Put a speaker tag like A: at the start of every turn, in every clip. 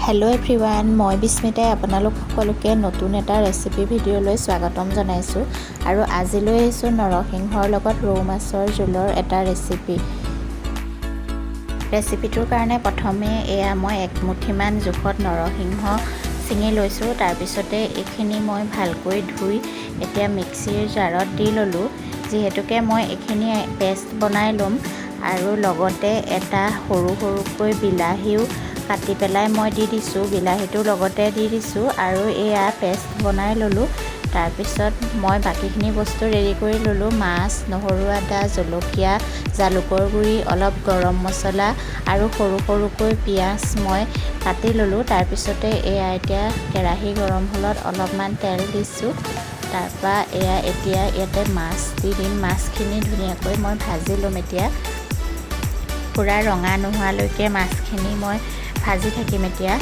A: Hello' everyone, মই বিস্মিতাই আপোনালোক সকলোকে নতুন এটা ৰেচিপি ভিডিঅ'লৈ স্বাগতম জনাইছোঁ। আৰু আজি লৈ আহিছোঁ নৰসিংহৰ লগত ৰৌ মাছৰ জোলৰ এটা ৰেচিপি। ৰেচিপিটোৰ কাৰণে প্ৰথমে এয়া মই একমুঠিমান জোখত নৰসিংহ ছিঙি লৈছোঁ। তাৰপিছতে এইখিনি মই ভালকৈ ধুই এতিয়া মিক্সিৰ জাৰত দি ল'লোঁ, যিহেতুকে মই এইখিনি পেষ্ট বনাই ল'ম। আৰু লগতে এটা সৰু সৰুকৈ বিলাহীও কাটি পেলাই মই দি দিছোঁ, বিলাহীটো লগতে দি দিছোঁ। আৰু এয়া পেষ্ট বনাই ল'লোঁ। তাৰপিছত মই বাকীখিনি বস্তু ৰেডি কৰি ল'লোঁ: মাছ, নহৰু, আদা, জলকীয়া, জালুকৰ গুড়ি, অলপ গৰম মছলা আৰু সৰু সৰুকৈ পিঁয়াজ মই কাটি ল'লোঁ। তাৰপিছতে এয়া এতিয়া কেৰাহী গৰম হ'লত অলপমান তেল দিছোঁ। তাৰপৰা এয়া এতিয়া ইয়াতে মাছ দি দিম। মাছখিনি ধুনীয়াকৈ মই ভাজি ল'ম। এতিয়া পূৰা ৰঙা নোহোৱালৈকে মাছখিনি মই ভাজি থাকিম এতিয়া।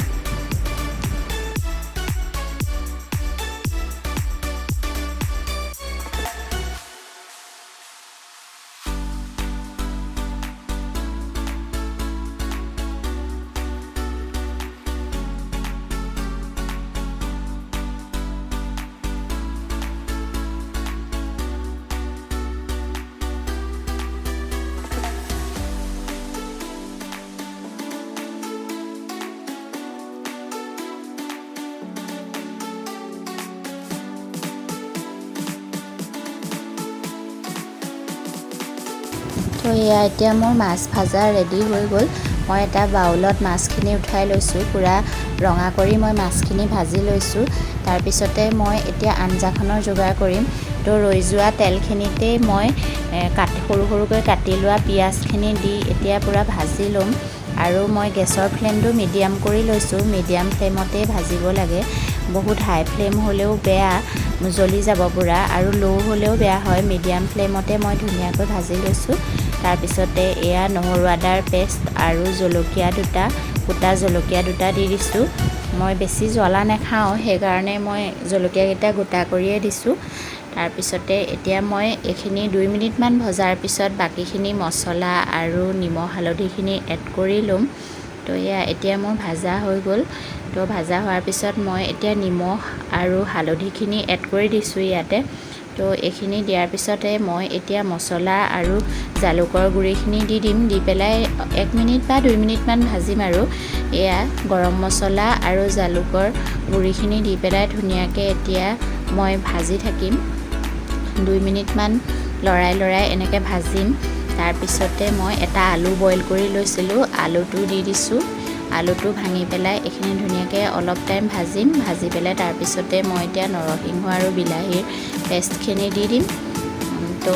A: তো এয়া এতিয়া মোৰ মাছ ভাজা ৰেডি হৈ গ'ল। মই এটা বাউলত মাছখিনি উঠাই লৈছোঁ। পূৰা ৰঙা কৰি মই মাছখিনি ভাজি লৈছোঁ। তাৰপিছতে মই এতিয়া আঞ্জাখনৰ যোগাৰ কৰিম। তো ৰৈ যোৱা তেলখিনিতেই মই কাটি সৰু সৰুকৈ কাটি লোৱা পিঁয়াজখিনি দি এতিয়া পূৰা ভাজি ল'ম। আৰু মই গেছৰ ফ্লেমটো মিডিয়াম কৰি লৈছোঁ। মিডিয়াম ফ্লেমতেই ভাজিব লাগে। বহুত হাই ফ্লেম হ'লেও বেয়া, জ্বলি যাব পূৰা, আৰু ল' হ'লেও বেয়া হয়। মিডিয়াম ফ্লেমতে মই ধুনীয়াকৈ ভাজি লৈছোঁ। তাৰপিছতে এয়া নহৰু আদাৰ পেষ্ট আৰু জলকীয়া দুটা, গোটা জলকীয়া দুটা দি দিছোঁ। মই বেছি জ্বলা নাখাওঁ, সেইকাৰণে মই জলকীয়াকেইটা গোটা কৰিয়ে দিছোঁ। তাৰপিছতে এতিয়া মই এইখিনি 2 মিনিটমান ভজাৰ পিছত বাকীখিনি মছলা আৰু নিমখ, হালধিখিনি এড কৰি ল'ম। তো এয়া এতিয়া মোৰ ভাজা হৈ গ'ল। তো ভাজা হোৱাৰ পিছত মই এতিয়া নিমখ আৰু হালধিখিনি এড কৰি দিছোঁ ইয়াতে। তো এইখিনি দিয়াৰ পিছতে মই এতিয়া মছলা আৰু জালুকৰ গুড়িখিনি দি দিম। দি পেলাই 1 মিনিট বা 2 মিনিটমান ভাজিম। আৰু এয়া গৰম মছলা আৰু জালুকৰ গুড়িখিনি দি পেলাই ধুনীয়াকৈ এতিয়া মই ভাজি থাকিম। 2 মিনিটমান লৰাই লৰাই এনেকৈ ভাজিম। তাৰপিছতে মই এটা আলু বইল কৰি লৈছিলোঁ, আলুটো দি দিছোঁ। আলুটো ভাঙি পেলাই এইখিনি ধুনীয়াকৈ অলপ টাইম ভাজিম। ভাজি পেলাই তাৰপিছতে মই এতিয়া নৰসিংহ আৰু বিলাহীৰ পেষ্টখিনি দি দিম। তো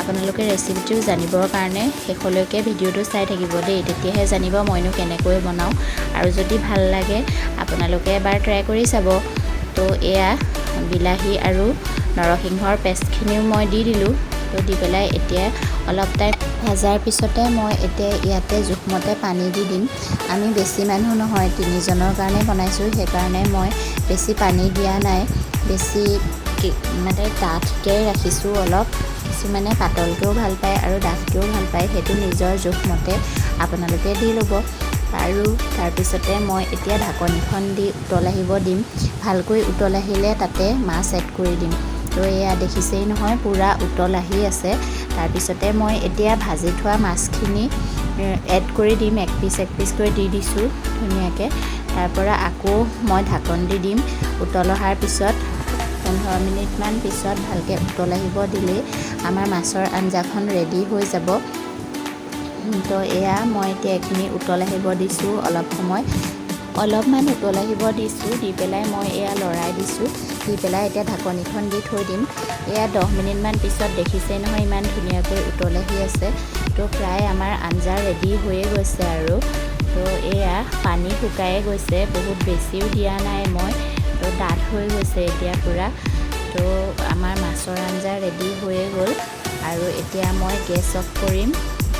A: আপোনালোকে ৰেচিপিটো জানিবৰ কাৰণে শেষলৈকে ভিডিঅ'টো চাই থাকিব দেই, তেতিয়াহে জানিব মইনো কেনেকৈ বনাওঁ। আৰু যদি ভাল লাগে, আপোনালোকে এবাৰ ট্ৰাই কৰি চাব। তো এয়া বিলাহী আৰু নৰসিংহৰ পেষ্টখিনিও মই দি দিলোঁ। তো দি পেলাই এতিয়া অলপ টাইম ভজাৰ পিছতে মই এতিয়া ইয়াতে জোখমতে পানী দি দিম। আমি বেছি মানুহ নহয়, তিনিজনৰ কাৰণে বনাইছোঁ, সেইকাৰণে মই বেছি পানী দিয়া নাই। বেছি মানে ডাঠকৈ ৰাখিছোঁ অলপ। কিছুমানে পাতলকৈও ভাল পায় আৰু ডাঠকৈও ভাল পায়, সেইটো নিজৰ জোখমতে আপোনালোকে দি ল'ব। আৰু তাৰপিছতে মই এতিয়া ঢাকনিখন দি উতল আহিব দিম। ভালকৈ উতল আহিলে তাতে মাছ এড কৰি দিম। তো এয়া দেখিছেই নহয়, পূৰা উতল আহি আছে। তাৰপিছতে মই এতিয়া ভাজি থোৱা মাছখিনি এড কৰি দিম। এক পিচ এক পিচকৈ দি দিছোঁ ধুনীয়াকৈ। তাৰপৰা আকৌ মই ঢাকন দি দিম। উতল অহাৰ পিছত, 15 মিনিটমান পিছত ভালকৈ উতল আহিব দিলেই আমাৰ মাছৰ আঞ্জাখন ৰেডি হৈ যাব। তো এয়া মই এতিয়া এইখিনি উতল আহিব দিছোঁ অলপ সময়। অলপমান উতল আহিব দিছোঁ, দি পেলাই মই এয়া লৰাই দিছোঁ। দি পেলাই এতিয়া ঢাকনিখন দি থৈ দিম। এয়া 10 মিনিটমান পিছত দেখিছেই নহয়, ইমান ধুনীয়াকৈ উতল আহি আছে। তো প্ৰায় আমাৰ আঞ্জা ৰেডি হৈয়ে গৈছে। আৰু তো এয়া পানী শুকায়ে গৈছে, বহুত বেছিও দিয়া নাই মই। তো ডাঠ হৈ গৈছে এতিয়া পূৰা। তো আমাৰ মাছৰ আঞ্জা ৰেডি হৈয়ে গ'ল আৰু এতিয়া মই গেছ অফ কৰিম।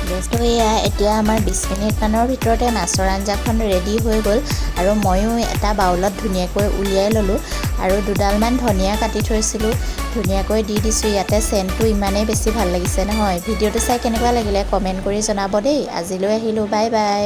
A: গেছটো এয়া এতিয়া আমাৰ 20 মিনিটমানৰ ভিতৰতে মাছৰ আঞ্জাখন ৰেডি হৈ গ'ল আৰু ময়ো এটা বাউলত ধুনীয়াকৈ উলিয়াই ল'লোঁ। আৰু দুডালমান ধনিয়া কাটি থৈছিলোঁ, ধুনীয়াকৈ দি দিছোঁ ইয়াতে। চেণ্টটো ইমানেই বেছি ভাল লাগিছে নহয়। ভিডিঅ'টো চাই কেনেকুৱা লাগিলে কমেণ্ট কৰি জনাব দেই। আজিলৈ আহিলোঁ, বাই বাই।